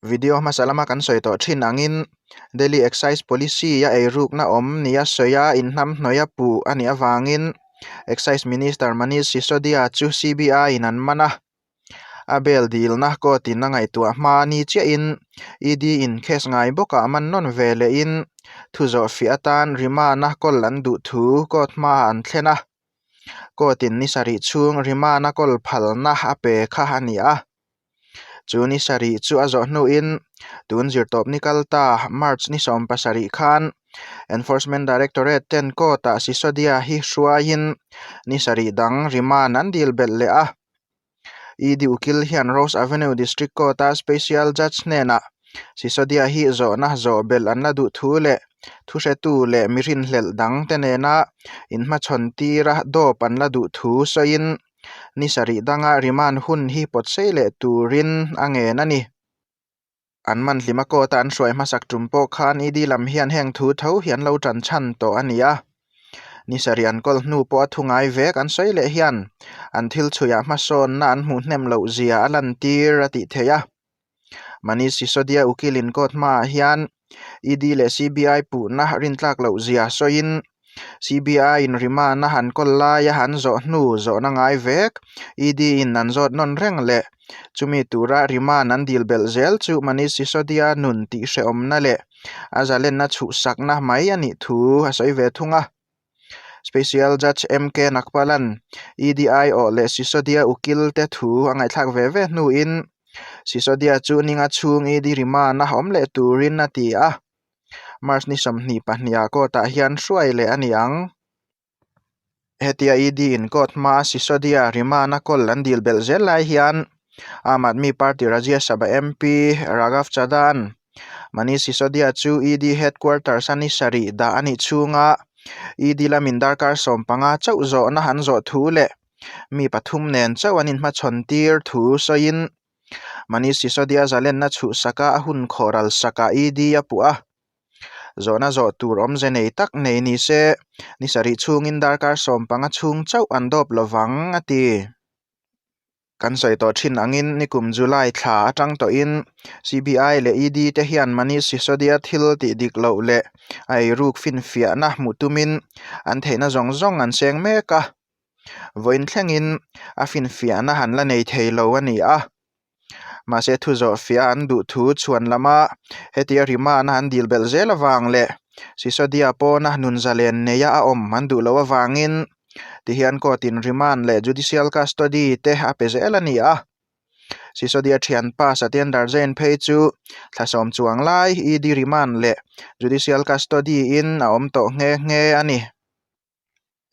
Video hmasa lama kan sawi tawh thin angin Delhi Excise Policy a eirukna awm nia sawi a inhnamhnawih a puh a nih avangin Excise Minister Manish Sisodia chu CBI in an man a. A bail dilna court in a ngaihtuah hma ni chiahin ED in case ngai bawkah man nawn ve lehin thu zawh fiah atan remand-a kawl an duh thu court hmaah an thlen a. Court in ni sarih chhung remand-a kawl phalna a pe kha a ni a. Chu ni sarih chu a zawh hnuin tun zirtawp ni kal ta March ni 17 khan Enforcement Directorate ten court-ah Sisodia hi hruaiin ni sarih dang remand an dil belh leh a. ED ukil hian Rose Avenue District Court-a Special Judge hnenah Sisodia hi zawhna zawh belh an la duh thu leh thuhretu leh mi rinhlelh dang te nena inhmachhawn tira dawp an la duh thu sawiin ni sarih danga remand hun hi pawt sei leh turin a ngen a ni. An man hlima court-a an hruai hmasak tum pawh khan ED lam hian heng thu tho hi an lo tan chhan tawh a ni a. Ni sarih an kawl hnu pawh a thu ngai vek an sawi leh hian an thil chhuiah hmasawnna an hmuh hnem loh zia a lantir a tih theih a. Manish Sisodia ukilin court hmaah hian ED leh CBI puhna rintlak loh zia sawiin CBI-in remand-a an kawl laia an zawh hnu zawhna ngai vek ED-in an zawt nawn reng leh chumi tura remand an dil belh zel chu Manish Sisodia nun tihhrehawmna leh a zalenna chhuhsakna mai a nih thu a sawi ve thung a. Special Judge MK Nagpal-a'n EDI awh leh Sisodia ukil te thu a ngaihthlak ve ve hnuin Sisodia chu ninga chhung ED remand-a awm leh turin a ti a. March ni 22 ah court ah hian hruai leh a ni ang. Hetia ED in court hmaa Sisodia remand a kawl an dil belh zel lai hian Aam Aadmi Party Rajya Sabha MP Raghav Chadha-a'n Manish Sisodia chu ED headquarters a ni sarih dah a nih chhunga ED lamin darkar 15 chauh zawhna an zawh thu leh mi pathum nen chauh an inhmachhawn tir thu sawiin Manish Sisodia zalenna chhuhsaka a hun khawhral sakah ED a puh a. Zawhna zawh tur awmze nei tak nei ni se, ni sarih chhungin darkar 15 chhung chauh an dawp lovang, a ti. Kan sawi tawh thin angin nikum July thla atang tawhin CBI leh ED te hian Manish Sisodia thil tih dik loh leh a eiruk finfiahna hmuh tumin an theihna zawng zawng an seng mek a. Vawiin thlengin a finfiahna han la nei thei lo a ni a. Mahse thu zawh fiah an duh thu chhuan lama hetia remand an dil belh zel avang leh Sisodia pawna nun zalen neia a awm an duh loh avangin tihian court in remand leh judicial custody te a pe zel a ni a. Sisodia thianpa Satyendar Jain phei chu thla sawm chuang lai ED remand leh judicial custody in a awm tawh nghe nghe a ni.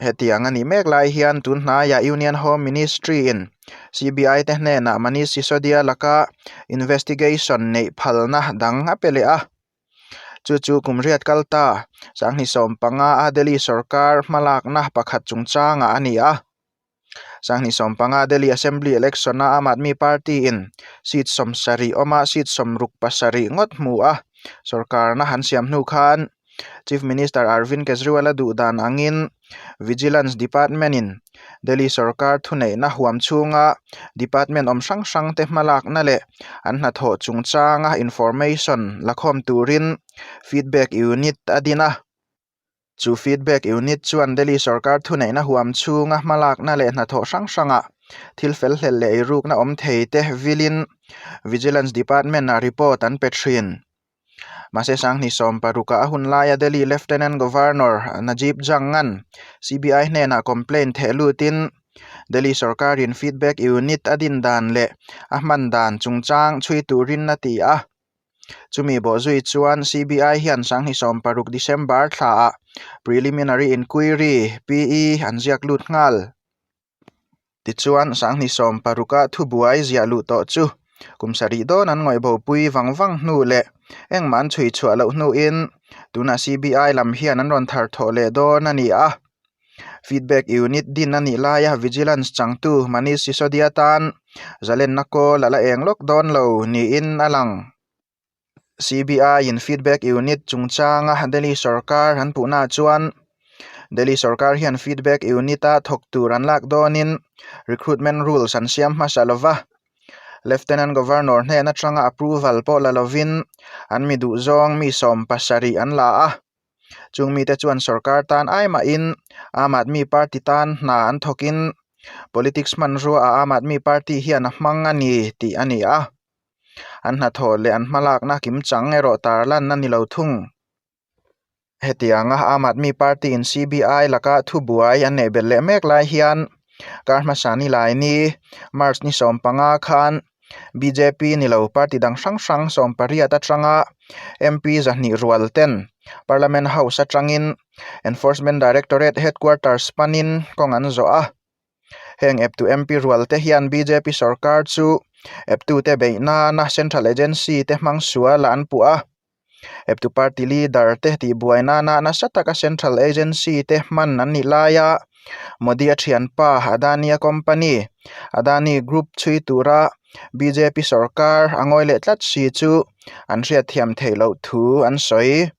Hetiang a nih mek lai hian tun hnaiah Union Home Ministry in CBI te hnenah Manish Sisodia laka investigation neih phalna dang a pe leh a. Chu chu kum riat kal ta 2015 a Delhi sorkar hmalakna pakhat chungchangah a ni a. 2015 Delhi Assembly election a Aam Aadmi Party in seat 70 awma seat 67 ngawt hmu a sorkarna han siam hnu khan Chief Minister Arvind Kejriwal a duh dan angin Vigilance Department in Delhi sorkar thuneihna huam chhunga department awm hrang hrang te hmalakna leh an hnathawh chungchanga information lakhawm turin Feedback Unit a din a. Chu Feedback Unit chuan Delhi sorkar thuneihna huam chhunga hmalakna leh hnathawh hrang hrangah thil fel hlel leh eirukna awm thei te vilin Vigilance Department-ah report an pe thin. Mahse 2016 a hun laia Delhi Lieutenant Governor Najib Jung-a'n CBI hnenah complaint theh lutin Delhi sorkarin Feedback Unit a din dan leh a hman dan chungchang chhui turin a ti a. Chumi bawhzui chuan CBI hian 2016 December thlaah Preliminary Inquiry, PE, an ziak lut nghal. Tichuan, 2016 thubuai ziah luh tawh chu kum sarih dawn an ngawih bopui vang vang hnu leh engmah an chhui chhuah loh hnuin tunah CBI lam hian an rawn thar thawh leh dawn a ni a. Feedback Unit din a nih laia Vigilance changtu Manish Sisodia tan zalenna kawl a la eng lawk dawn lo niin a lang. CBI-in Feedback Unit chungchanga Delhi sorkar an puhnaah chuan Delhi sorkar hian Feedback Unit-a thawk tur an lak dawnin recruitment rules an siam hmasa lo va. Lieutenant Governor hnen atanga approval pawh la lovin an mi duhzawng mi 70 an la a. Chung mite chuan sorkar tan ai mahin Aam Aadmi Party tan hna an thawkin politics hmanrua ah Aam Aadmi Party hian a hmang a ni tih a ni a. An hnathawh leh an hmalakna kimchang erawh tarlan a ni lo thung. Hetianga Aam Aadmi Party in CBI laka thubuai an neih belh leh mek lai hian kar hmasa ni lai ni March ni 15 khan bjp ni lo party dang hrang hrang 18 atanga MP 200 rual ten Parliament House atangin Enforcement Directorate Headquarters panin kawng an zawh a. Heng eptu MP rual te hian bjp sorkar chu eptute beih nana Central Agency te hmang sual ah an puh a. Eptu party leader te tihbuai nana nasa taka Central Agency te hman an nih laia Modi-a thianpa Adani-a company Adani Group chhui tura bjp sorkar a ngawi leh tlat si chu an hriatthiam theih loh thu an sawi.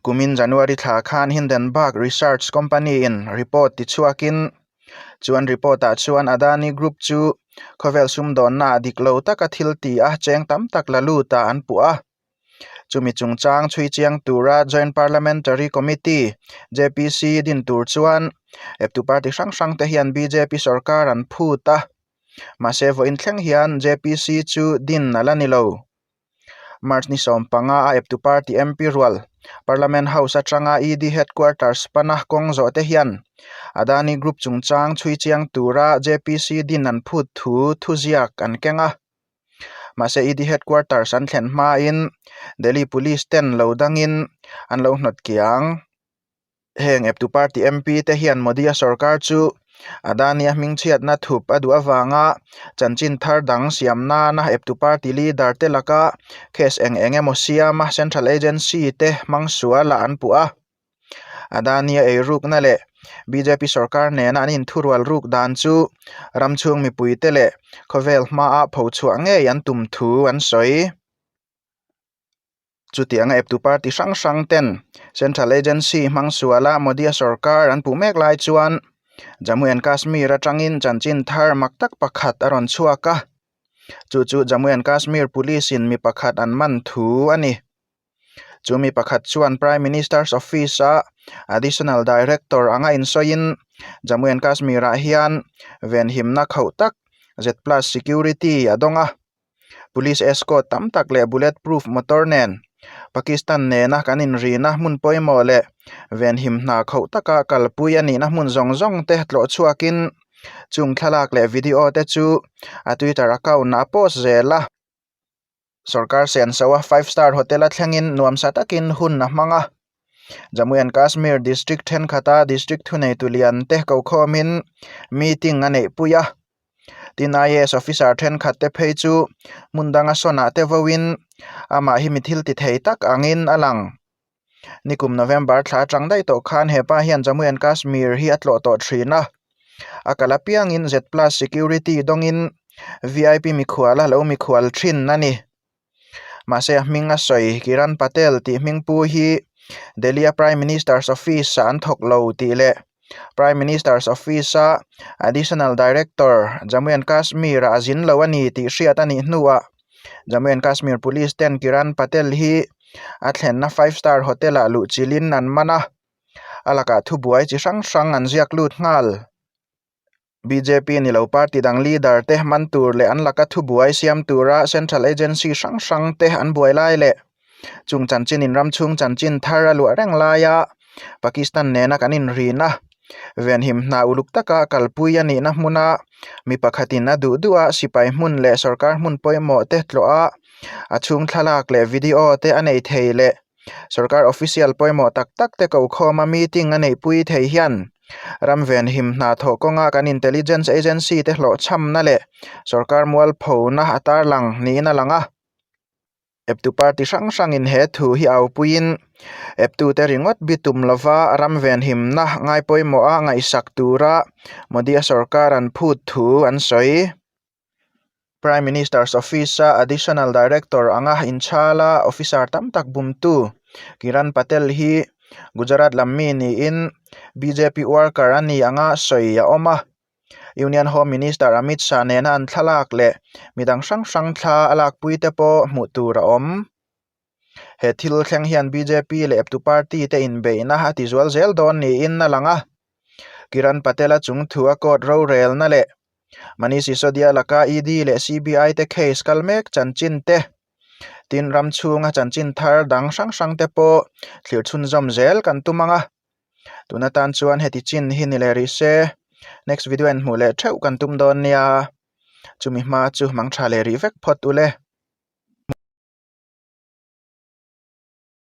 Kumin January thla khan Hindenburg Research Company-in report tichhuakin chuan report-ah chuan Adani Group chu khawvel sumdawnnaah dik lo taka thil ti a cheng tam tak la lut ah an puh a. Chumi chungchang chhui chiang tura Joint Parliamentary Committee, JPC, din tur chuan eptu party hrang hrang te hian bjp sorkar an phut a. Mahse vawiin thleng hian JPC chu din a la ni lo. March ni 15 a eptu party MP rual Parliament House atanga ED Headquarters pana kawng zawh te hian Adani Group chungchang chhui chiang tura JPC din an phut thu thuziak an keng a. Mahse ED Headquarters an thlen hmain Delhi Police ten lo dangin an lo hnawt kiang. Heng eptu party MP te hian Modi-a sorkar chu Adani-a hmingchhiatna thup a duh avanga chanchin thar dang siam nana eptu party leader te laka case eng eng emaw siama central agency te hmang sualah an puh a. Adani-a eirukna leh bjp sorkar nena an inthurual ruk dan chu ram chhung mipuite leh khawvel hmaah phochhuah ngei an tum thu an sawi. Chutianga eptu party hrang hrang ten Central Agency hmang suala Modi-a sorkar an puh mek lai chuan Jammu and Kashmir atangin chanchin thar mak tak pakhat a rawn chhuak a. Chu chu Jammu and Kashmir Police in mi pakhat an man thu a ni. Chu mi pakhat chuan Prime Minister's Office a Additional Director anga insawiin Jammu and Kashmir ah hian venhimna khauh tak Z plus security a dawng a. Police escort tam tak leh bullet proof motor nen Pakistan nena kan inrina hmun pawimawh leh venhim hna khauh taka kalpui a nihna hmun zawng zawng te tlawh chhuakin chung thlalak leh video te chu a twitter account ah a post zel a. Sorkar senso a five star hotel a thlengin nuamsa takin hun a hmang a. Jammu and Kashmir district thenkhat a district thuneitu lian te kokhawmin meeting a neihpui a. Tin IAS officer thenkhat te phei chu hmun danga sawnah te vauin amah hi mi thil ti thei tak angin a lang. Nikum November thla atang daih tawh khan hepa hian Jammu and Kashmir hi a tlawh tawh thin a. A kal apiangin Z plus security dawngin VIP mikhual a lo mikhual thin a ni. Mahse a hming a sawi Kiran Patel tih hming pu hi Delhi a Prime Minister's Office ah an thawk lo tih leh Prime Minister's Office a Additional Director Jammu and Kashmir ah a zin lo a ni tih hriat a nih hnuah Jammu and Kashmir Police ten Kiran Patel hi a thlenna five star hotel ah luhchilhin an man a, a lakah thubuai chi hrang hrang an ziak lut nghal. Bjp ni lo party dang leader te man tur leh an laka thubuai siam tura central agency hrang hrang te an buai lai leh chung chanchin in ram chhung chanchin thar a luah reng laia Pakistan nena kan inrina venhim hna uluk taka kalpui a nihna hmuna mi pakhatin a duh duh a sipai hmun leh sorkar hmun pawimawh te tlawh a a chhung thlalak leh video te a nei thei leh Sorkar official pawimawh tak tak te kokhawma meeting a neihpui thei hian ram venhim hna thawh kawnga kan intelligence agency te hlawhchhamna leh sorkar mualphona a tarlang niin a lang a. Eptu party hrang hrangin he thu hi aupuiin eptute ringawt bitum lova ram venhimna ngai pawimawha ngaihsak tura Modi-a sorkar an phut thu an sawi. Prime Minister's Office-a Additional Director anga inchala officer tam tak bumtu Kiran Patel hi Gujarat lam mi niin bjp worker a ni anga sawi a awm a. Union Home Minister Amit Shah nena an thlalak leh midang hrang hrang thla a lakpui te pawh hmuh tur a awm. He thil thleng hian bjp leh eptu party te inbeihna a ti zual zel dawn niin a lang a. Kiran Patel-a chung thua court rorelna leh Manish Sisodia laka ED leh CBI te case kal mek chanchin te, tin ram chhunga chanchin thar dang hrang hrang te pawh thlir chhunzawm zel kan tum ang a. Tun atan chuan heti chin hi ni leh rih se, next video en hmuh leh theuh kan tum dawn nia. Chumi hma chu mangtha leh rih vek phawt ule.